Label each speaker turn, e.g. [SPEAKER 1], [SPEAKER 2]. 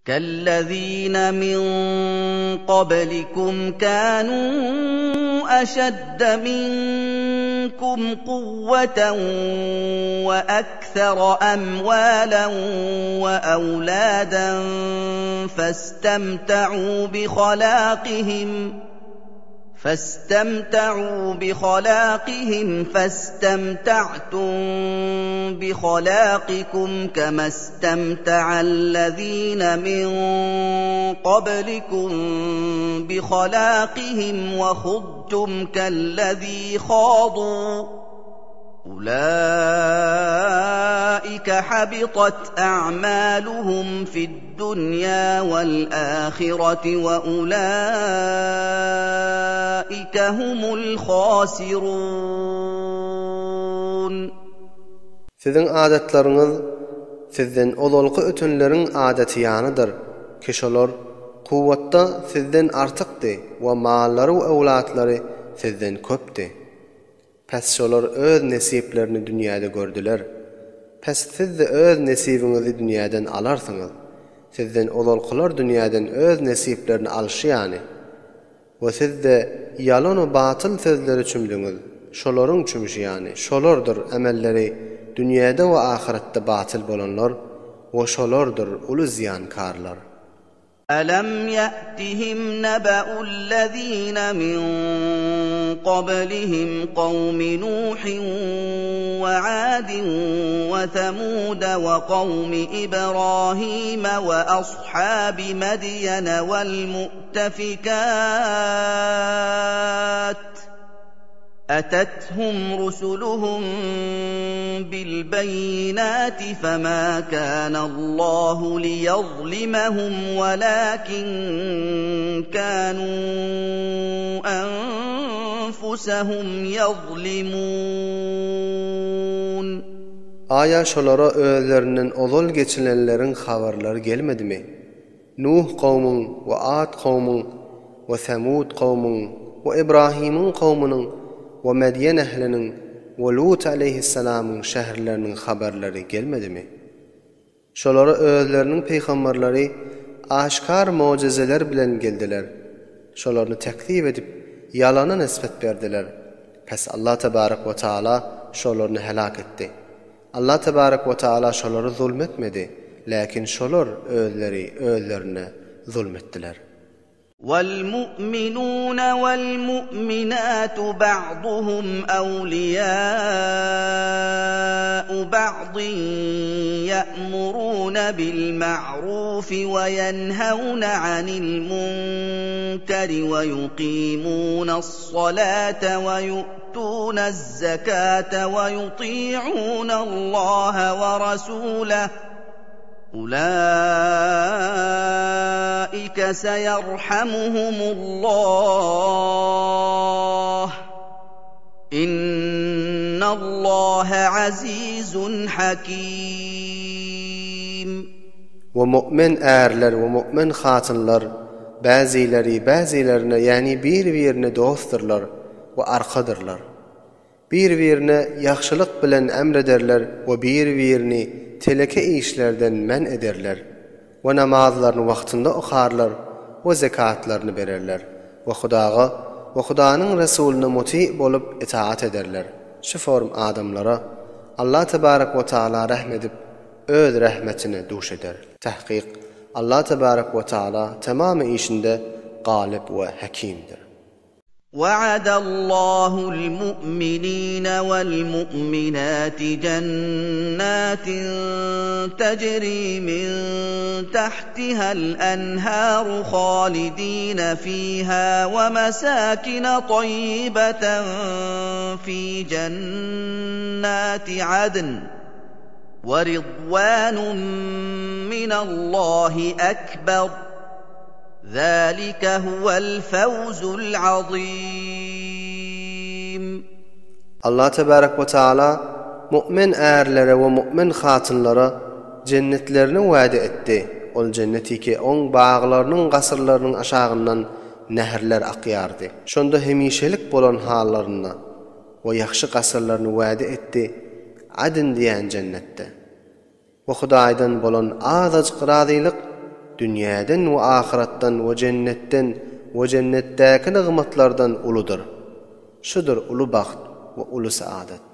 [SPEAKER 1] Kellezine min qablikum kanu eşedde minkum kuwweten we eksere emwalen we ewladen festemte'u bi halakihim. Festemte'u bihalakihim festemte'tum bihalakikum kemestemte'allezine min qablikum bihalakihim we hudtum kellezî khâdû. Ulaika habitat a'maluhum fid-dunýa wal-ahireti we ulaika humul hasirun.
[SPEAKER 2] Siziň adatlaryňyz sizden ozalky ötenleriň adaty ýalydyr, ki şolar kuwwatda sizden artykdy we mallary we öwlatlary sizden köpdi. Pes şolar öz nesiplerini dünýäde gördüler. Pes siz-de öz nesibiňizi dünýäden alarsyňyz. Sizden ozalkylar dünýäden öz nesiplerini alşy ýaly. We siz-de ýalan-u batyl sözlere çümdüňiz, şolaryň çümşi ýaly. Şolardyr emelleri dünýäde we ahyretde batyl bolanlar we şolardyr uly zyýankarlar.
[SPEAKER 1] Alam ýa'tihim neba'ullezine min qablihim kawmi Nuhin we Adin we Semude we kawmi Ibrahime we ashabi Medýene wel mu'tefikat. Atethum rusuluhum bilbeýinati fema kanallahu liýazlimahum welakin kanu enfusehum ýazlimun.
[SPEAKER 2] Aýa şolara özlerinden ozal geçilenleriň habarlary gelmedimi? Nuh kowmuň we Ad kowmuň we Semud kowmuň we Ibrahimiň kowmunyň we Medýen ähliniň we Lut aleýhissalamyň şäherleriniň habarlary gelmedimi? Şolara özleriniň pygamberleri aşgär mojezeler bilen geldiler. Şolaryny tekzip edip, ýalana nisbet berdiler. Pes Allah tebarek we taala şolaryny heläk etdi. Allah tebarek we taala şolara zulm etmedi, läkin şolar özleri özlerine zulm etdiler.
[SPEAKER 1] Wal-mu'minun wal-mu'minatu ba'duhum awliýa'u ba'din ýa'muruna bil-ma'rufi we ýenhewne 'anil munkeri we yuqimunas-salate we ýu'tunaz-zekate we ýuti'unallaha we rasulah ulaike seýerhamuhumullah innallaha azizun hakim.
[SPEAKER 2] We mu'min ärler we mu'min hatynlar bäzileri bäzilerine ýagny bir-birine dostdurlar we arkadyrlar. Bir-birine ýagşylyk bilen emrederler we bir-birini teleke işlerden men ederler we namazlaryny wagtynda okarlar we zekatlaryny bererler we Hudaga we Hudanyň Resulyna muty bolup itaat ederler. Şu form adamlara Allah tebarek we taala rehm edip öz rehmetine duş eder. Tahkyk Allah tebarek we taala tamamy işinde galyp we hekimdir.
[SPEAKER 1] Wa'adallahu al-mu'minina wal-mu'minati jannatin tajri min tahtiha al-anharu halidina fiha wa masakina tayyibatan fi jannati adn wa ridwanun minallahi akbar. Zalika huwel fewzul azim.
[SPEAKER 2] Allah tebarek we taala mu'min ärlere we mu'min hatynlara jennetlerini wade etdi, ol jenneti ki oň baglarynyň gasyrlarynyň aşagyndan nährler akýardy. Şonda hemişelik bolan hallarynda we ýagşy gasyrlaryny wade etdi Adn diýen jennetde. We Hudaýdan bolan azajyk razylyk. dünýäden we ahyratdan we jennetden we jennetdäki nygmatlardan uludyr. Şudur uly bagt we uly saadat.